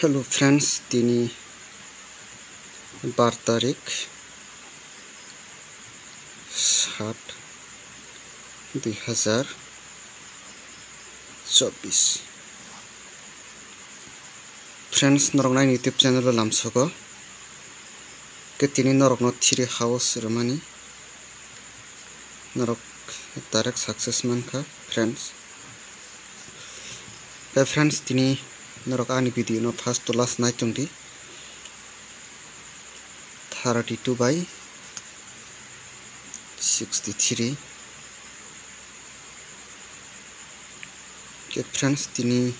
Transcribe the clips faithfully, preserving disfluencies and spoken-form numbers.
Hello friends, tini bar tarik sat dui hazar chobbish. Friends, norok nai YouTube channel o lamsogo. Ke tini norokno three house rwmani norok direct success mankha, friends. Tei friends, tini norok ani video no first to last nai tongdi. Thirty two by sixty three. Ke friends, tini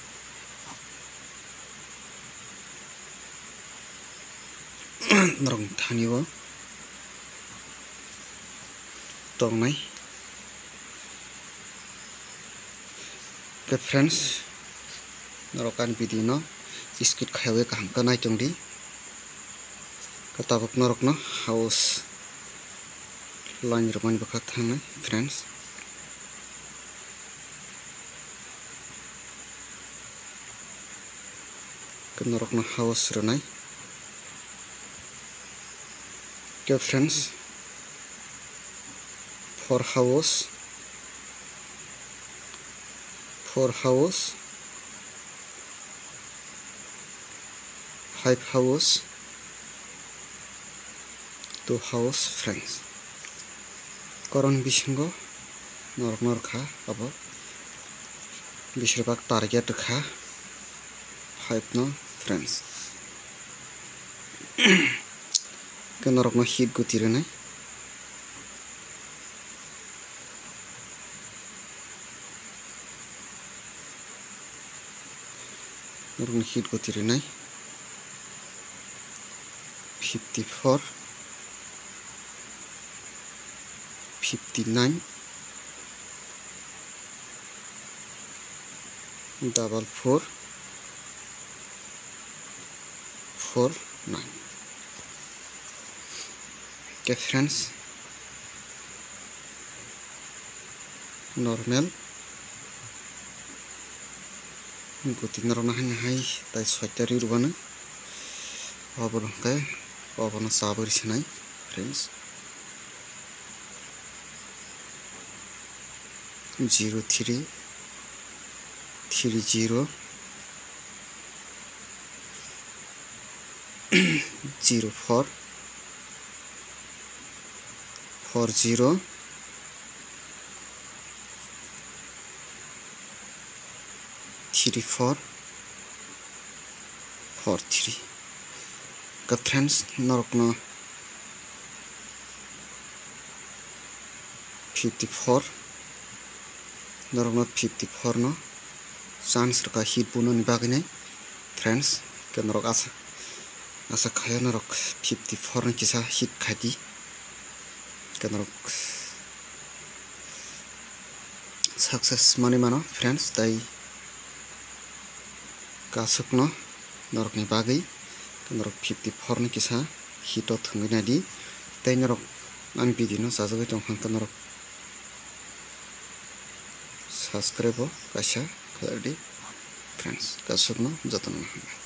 norok thani o tongnai. Ke friends, norok ani video no skip khaiwi kaham khe nai tongdi. Khe tabuk norokno house line rwmani bwkha thangnai, friends. Khe norokno house rwnai. Khe friends, four house, four house, five house, two house, friends. Koron bisingo norok norok kha abo, bisir bak target kha five no, friends. Ke norok no hit guti rwnai. Norokni hit guti rwnai fifty four, fifty nine, double four, four nine. Khe friends, normal guti norokno hai hai tai soita ri rwbano, obono hwnkhe obono chabwi rwsinai, friends. Zero three, three zero, zero four, four zero, three four, four three. Khe friends, norokno fifty four, norokno fifty four no chance rwkha hit bunani bagwinai, friends. Khe norok asa, asa khaio norok fifty four no kisa hit khaidi. Khe norok success manwi mano, friends, tei kasukno norokni bagwi norok fifty four ni kisa hit o thwngwi naidi. Tei norok ani video no chajagwi tongkha hwnkhe norok subscribe o kaisa khlai di, friends, kasukno jotono hambai.